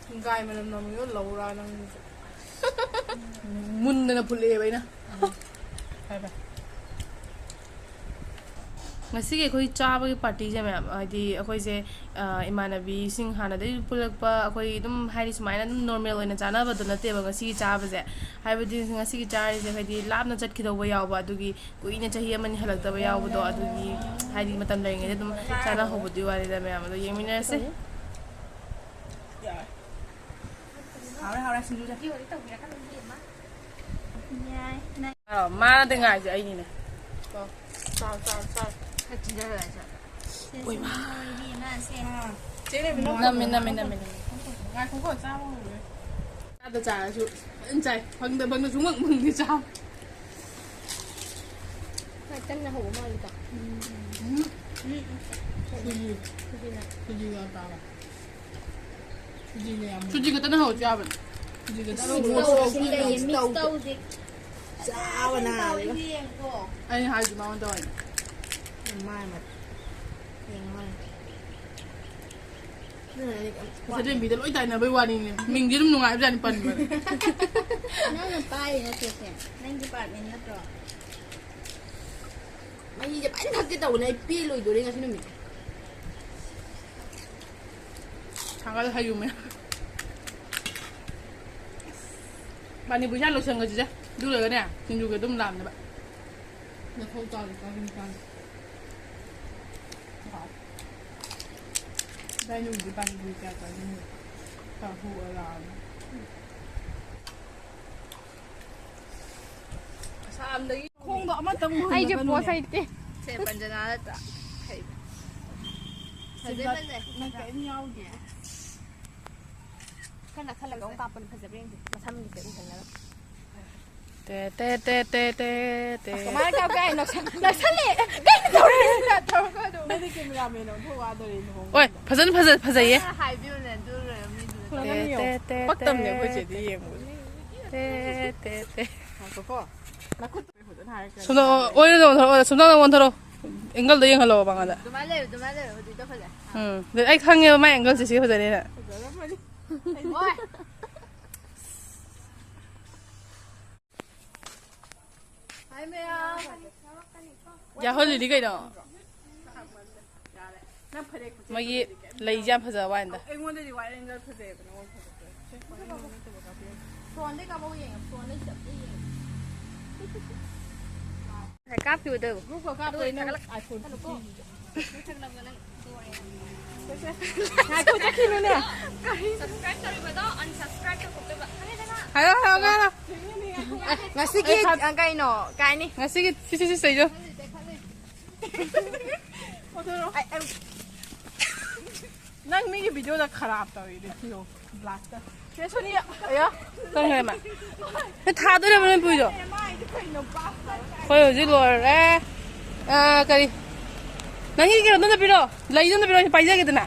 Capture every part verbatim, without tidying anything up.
ꯍꯤꯡꯒꯥꯏ ꯃꯅꯝ ꯅꯝꯃꯤꯔꯣ ꯂꯧꯔꯥ ꯅꯪꯒꯤꯁꯦ? ꯃꯨꯟꯗꯅ ꯐꯨꯠꯂꯛꯑꯦꯕ ꯑꯩꯅ꯫ ꯐꯔꯦ, ꯐꯔꯦ꯫ ꯉꯁꯤꯒꯤ ꯑꯩꯈꯣꯏ ꯆꯥꯕꯒꯤ ꯄꯥꯔꯇꯤꯁꯦ ꯃꯌꯥꯝ, ꯍꯥꯏꯗꯤ ꯑꯩꯈꯣꯏꯁꯦ, ꯑ, ꯏꯃꯥꯟꯅꯕꯤꯁꯤꯡ ꯍꯥꯟꯅꯗꯩ ꯄꯨꯜꯂꯛꯄ ꯑꯩꯈꯣꯏ ꯑꯗꯨꯝ ꯍꯥꯏꯗꯤ ꯁꯨꯃꯥꯏꯅ ꯑꯗꯨꯝ ꯅꯣꯔꯃꯦꯜ ꯑꯣꯏꯅ ꯆꯥꯅꯕꯗꯣ ꯅꯠꯇꯦꯕ ꯉꯁꯤꯒꯤ ꯆꯥꯕꯁꯦ꯫ ꯍꯥꯏꯕꯗꯤ ꯉꯁꯤꯒꯤ ꯆꯥꯔꯤꯁꯦ ꯍꯥꯏꯗꯤ ꯂꯥꯞꯅ ꯆꯠꯈꯤꯗꯧꯕ ꯌꯥꯎꯕ, ꯑꯗꯨꯒꯤ ꯀꯨꯏꯅ ꯆꯍꯤ ꯑꯃꯅꯤ ꯍꯜꯂꯛꯇꯕ ꯌꯥꯎꯕꯗꯣ, ꯑꯗꯨꯒꯤ ꯍꯥꯏꯗꯤ ꯃꯇꯝ ꯂꯩꯔꯤꯉꯩꯗ ꯑꯗꯨꯝ ꯆꯥꯅꯍꯧꯕꯗꯨꯒꯤ ꯋꯥꯅꯤꯗ ꯃꯌꯥꯝ꯫ ꯑꯗꯣ ꯌꯦꯡꯃꯤꯟꯅꯔꯁꯦ꯫ ꯍꯥꯎꯔꯦ, ꯍꯥꯎꯔꯦ, ꯁꯤꯡꯖꯨꯁꯦ꯫ ꯑꯥꯎ, ꯃꯥꯗꯤ ꯉꯥꯏꯁꯦ ꯑꯩꯅꯤꯅꯦ꯫ ꯆꯥꯎ, ꯆꯥꯎ, ꯆꯥꯎ꯫ ꯈꯔ ꯆꯤꯟꯖꯔꯒ ꯆꯥꯎ꯫ ꯏꯃꯥ꯫ ꯆꯦ ꯂꯩꯃ, ꯅꯪ ꯅꯝꯃꯦ, ꯅꯝꯃꯦ, ꯅꯝꯃꯦ, ꯅꯝꯃꯦ꯫ ꯉꯥꯏꯈꯣꯀꯣ, ꯆꯥꯕ ꯍꯧꯔꯦ꯫ ꯆꯥꯗ ꯆꯥꯔꯁꯨ ꯐꯖꯅ ꯆꯥꯏ꯫ ꯐꯪꯗ ꯐꯪꯗ ꯁꯨꯡꯐꯪ ꯐꯪꯗꯦ ꯆꯥꯕ꯫ ꯈꯔ ꯀꯟꯅ ꯍꯧꯕ ꯃꯥꯜꯂꯤꯀꯣ꯫ ꯎꯝ꯫ ꯎꯝ꯫ ꯁꯨꯖꯤ꯫ ꯁꯨꯖꯤꯅ꯫ ꯁꯨꯖꯤꯒ ꯇꯥꯕ꯫ ꯁꯨꯖꯤꯅ ꯌꯥꯝ ꯁꯨꯖꯤ ꯈꯛꯇꯅ ꯍꯧꯔꯁꯨ ꯌꯥꯕꯅꯤ꯫ ꯁꯨꯖꯤ ꯈꯛꯇꯅ ꯃꯤꯛꯁ ꯍꯧꯔꯁꯨ ꯇꯧꯁꯤ, ꯌꯥꯕꯅꯤ꯫ ꯃꯤꯛꯁ ꯇꯧꯁꯤ꯫ ꯆꯥꯕꯅ ꯍꯥꯜꯂꯦ꯫ ꯑꯩꯅ ꯍꯥꯏꯁꯤ ꯃꯉꯣꯟꯗ ꯑꯣꯏꯅ꯫ ꯃꯥꯏ ꯃꯠ-, ꯌꯦꯡꯉꯣ ꯍꯣꯔꯦꯟ꯫ ꯐꯖꯗꯦ, ꯃꯤꯗ ꯂꯣꯏ ꯇꯥꯏꯅꯕꯩ ꯋꯥꯅꯤꯅꯦ꯫ ꯃꯤꯡꯗꯤ ꯑꯗꯨꯝ ꯅꯨꯡꯉꯥꯏꯕꯖꯥꯠꯅꯤ ꯄꯟꯕꯗ꯫ ꯅꯪꯅ ꯄꯥꯏꯔꯤ ꯅꯠꯇ꯭ꯔꯣ ꯁꯦ? ꯅꯪ ꯗꯤꯄꯥꯔꯠꯃꯦꯟ ꯅꯠꯇ꯭ꯔꯣ? ꯃꯍꯤꯁꯦ ꯐꯖꯅ ꯊꯛꯀꯦ ꯇꯧꯕꯅꯦ, ꯑꯩ ꯄꯦꯜꯂꯣꯏꯗꯣꯔꯦ ꯉꯁꯤ ꯅꯨꯃꯤꯠ꯫ ꯊꯥꯒꯠ ꯍꯩꯌꯨꯃꯦ꯫ ꯄꯥꯅꯤꯄꯨꯔꯤ ꯆꯥ ꯂꯣꯏꯁꯟꯈ꯭ꯔꯁꯤꯁꯦ꯫ ꯑꯗꯨ ꯂꯣꯏꯔꯒꯅꯦ, ꯁꯤꯡꯖꯨꯒꯤ ꯑꯗꯨꯝ ꯂꯥꯝꯅꯕ꯫ ꯂꯐꯧ ꯆꯥꯔꯤ, ꯆꯥꯔꯤ, ꯆꯥꯔꯤ꯫ ꯍꯥꯎ꯫ ꯏꯕꯥꯅꯤꯕꯨꯗꯤ ꯄꯥꯅꯤꯄꯨꯔꯤ ꯀꯌꯥ ꯆꯥꯅꯤꯡꯗꯦ꯫ ꯆꯥꯊꯣꯛꯑ ꯂꯥꯛꯑꯅꯤ꯫ ꯑꯁꯥꯝꯗꯒꯤ ꯈꯣꯡꯗꯣ ꯑꯃꯇꯪ ꯑꯩꯁꯦ ꯃꯨꯍꯜꯂꯒꯅꯨꯅꯦ꯫ ꯄꯣꯁ ꯍꯩꯇꯦ꯫ ꯁꯦ, ꯄꯟꯖꯅꯥ ꯅꯠꯇ꯭ꯔꯥ? ꯍꯩ꯫ ꯐꯖꯩ, ꯁꯤꯗ ꯐꯖꯩ꯫ ꯅꯪ ꯀꯔꯤꯝ ꯌꯥꯎꯗꯦ꯫ ꯈꯔ ꯅꯛꯁꯜꯂꯒ ꯑꯃꯨꯛ ꯀꯥꯞꯄꯅ ꯐꯖꯕ꯭ꯔꯥ ꯌꯦꯡꯁꯦ꯫ ꯃꯁꯝꯒꯤꯁꯦ ꯎꯍꯜꯂꯒ꯫ ꯇꯦ, ꯇꯦ, ꯇꯦ, ꯇꯦ, ꯇꯦ, ꯇꯦ꯫ ꯀꯃꯥꯏꯅ ꯀꯥꯞꯀꯦ ꯍꯥꯏꯅꯣ? ꯅꯛꯁꯜꯂꯛꯑꯦ꯫ ꯀꯩꯅꯣ ꯇꯧꯔꯤꯁꯤꯅ? ꯇꯧꯔꯒ ꯑꯗꯨꯝ꯫ ꯅꯪꯗꯤ ꯀꯦꯃꯦꯔꯥꯃꯦꯟ ꯑꯣꯟꯊꯣꯛꯑꯣ, ꯑꯥ ꯇꯧꯔꯦ, ꯂꯨꯍꯣꯡꯕ ꯑꯣꯏ, ꯃꯇꯝꯗ꯫ ꯐꯖꯅ, ꯐꯖ-, ꯐꯖꯩꯌꯦ꯫ ꯈꯔ ꯍꯥꯏꯕꯤꯌꯨꯅꯦ, ꯑꯗꯨ ꯂꯣꯏꯔ ꯃꯤꯗꯨꯅ꯫ ꯇꯦ, ꯇꯦ, ꯇꯦ, ꯄꯛꯇꯕꯅꯦ ꯇꯦ, ꯑꯩꯈꯣꯏ ꯆꯦꯗꯤ ꯇꯦ꯫ ꯌꯦꯡꯕꯗ꯫ ꯇꯦ, ꯇꯦ, ꯇꯦ꯫ ꯉꯥꯏꯈꯣꯀꯣ꯫ ꯅꯈꯨꯠꯇꯣ ꯐꯖꯅ ꯍꯥꯏꯔꯛꯀꯦ꯫ ꯁꯣꯝꯗ ꯑꯣ-, ꯑꯣꯏꯔꯣꯝꯗ ꯑꯣꯟꯊꯣꯔꯛꯑꯣ, ꯁꯣꯝꯗ ꯑꯣꯟꯊꯣꯔꯛꯑꯣ꯫ ꯑꯦꯡꯒꯜꯗꯣ ꯌꯦꯡꯍꯜꯂꯣ ꯃꯉꯣꯟꯗ꯫ ꯑꯗꯨꯃꯥꯏꯅ ꯂꯩꯌꯨ, ꯑꯗꯨꯃꯥꯏꯅ ꯂꯩꯌꯨ, ꯍꯧꯖꯤꯛꯇꯣ ꯐꯖꯩ꯫ ꯎꯝ꯫ ꯑꯗꯩ ꯑꯩ ꯈꯪꯉꯦꯕ ꯃꯥꯏ ꯑꯦꯡꯒꯜꯁꯦ ꯁꯤ ꯐꯖꯅꯦꯅ꯫ ꯐꯖꯔꯝꯃꯅꯤ꯫ ꯍꯣꯏ꯫ ꯍꯥꯏ ꯃꯌꯥꯝ꯫ ꯌꯥꯍꯜꯂꯤꯅꯤ ꯀꯩꯅꯣ꯫ ꯌꯥꯔꯦ꯫ ꯅꯪ ꯐꯅꯦꯛ ꯈꯨꯠꯁꯦ ꯃꯣꯏꯒꯤ ꯐꯖꯩ ꯀꯩꯝ ꯂꯩꯁꯦ ꯌꯥꯝ ꯐꯖꯕ ꯋꯥꯅꯤꯗ꯫ ꯑꯩꯉꯣꯟꯗꯗꯤ ꯋꯥꯏꯠ ꯑꯦꯡꯒꯜ ꯐꯖꯩꯌꯦꯕ, ꯅꯉꯣꯟꯗ ꯐꯖꯗꯦ꯫ ꯐꯣꯟꯗꯩ ꯀꯥꯞꯄꯛꯎ ꯌꯦꯡꯉꯣ, ꯐꯣꯟꯗꯩ ꯆꯞꯇ ꯌꯦꯡꯉꯣ꯫ ꯉꯁꯥꯏ ꯀꯥꯞꯈꯤꯕꯗꯣ꯫ ꯒ꯭ꯔꯨꯞꯀ ꯀꯥꯞꯄꯣꯏ ꯅꯪ ꯊꯥꯒꯠꯂꯛ-, iPhone ꯊꯥꯒꯠꯂꯛꯀꯣ꯫ ꯐꯤꯐꯇꯤꯗꯨꯗ꯫ ꯅꯣꯏ ꯊꯥꯒꯠꯂꯛꯄ ꯅꯪ ꯂꯣꯏꯔꯦ꯫ ꯉꯥꯏꯈꯣ, ꯆꯠꯈꯤꯅꯨꯅꯦ꯫ Subscribe ꯇꯧꯔꯤꯕꯗꯣ unsubscribe ꯇꯧꯊꯣꯛꯇꯣꯏꯕ꯫ ꯈꯪꯉꯦꯗꯅ? ꯍꯥꯏꯔꯣ, ꯍꯥꯏꯔꯣ, ꯍꯥꯏꯔꯣ꯫ ꯉꯁꯤꯒꯤ, ꯑꯩ ꯈ-, ꯑ, ꯀꯩꯅꯣ, ꯀꯥꯏꯅꯤ? ꯉꯁꯤꯒꯤ ꯁꯤ, ꯁꯤ, ꯁꯤ ꯁꯩꯖꯣ꯫ ꯑꯣꯊꯣꯔꯛꯑꯣ꯫ ꯑꯩ, ꯑꯩ ꯅꯪ ꯃꯤꯒꯤ ꯚꯤꯗꯤꯑꯣꯗ ꯈꯔꯥꯞ ꯇꯧꯔꯤꯗꯤ ꯊꯤꯌꯣ, ꯕ꯭ꯂꯥꯁꯇ꯫ ꯆꯦ ꯁꯣꯅꯤꯌꯥ, ꯑꯌꯥ꯫ ꯀꯩꯅꯣ ꯍꯥꯏꯃ? ꯅꯪ ꯊꯥꯗꯣꯏꯔꯕ ꯅꯣꯏ ꯄꯨꯏꯗꯣ? ꯃꯥꯏꯗꯤ ꯀꯩꯅꯣ ꯕ꯭ꯂꯥꯁꯇ? ꯑꯩꯈꯣꯏ ꯍꯧꯖꯤꯛ ꯂꯣꯏꯔꯦ꯫ ꯑꯥ, ꯀꯔꯤ? ꯅꯪꯒꯤ ꯀꯩꯅꯣꯗꯣ ꯑꯝꯇ ꯄꯤꯔꯛꯑꯣ, ꯂꯩꯗꯣ ꯑꯝꯇ ꯄꯤꯔꯛꯑꯣ, ꯑꯩ ꯄꯥꯏꯖꯒꯦꯗꯅ꯫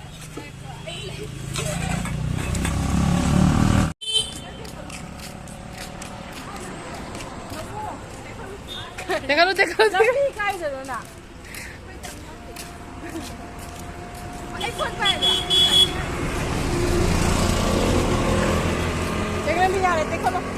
ꯇꯦꯛꯈꯠꯂꯨ, ꯇꯦꯛꯈꯠꯂꯨ, ꯇꯦꯛꯈꯠꯂꯨ꯫ ꯂꯝꯕꯤ ꯀꯥꯏꯗꯅꯣ ꯅꯪ? ꯑꯩ ꯐꯣꯟ ꯄꯥꯏꯕ꯭ꯔꯥ? ꯇꯦꯛꯈꯠꯂꯨ, ꯌꯥꯔꯦ, ꯇꯦꯛꯈꯠꯂꯨ꯫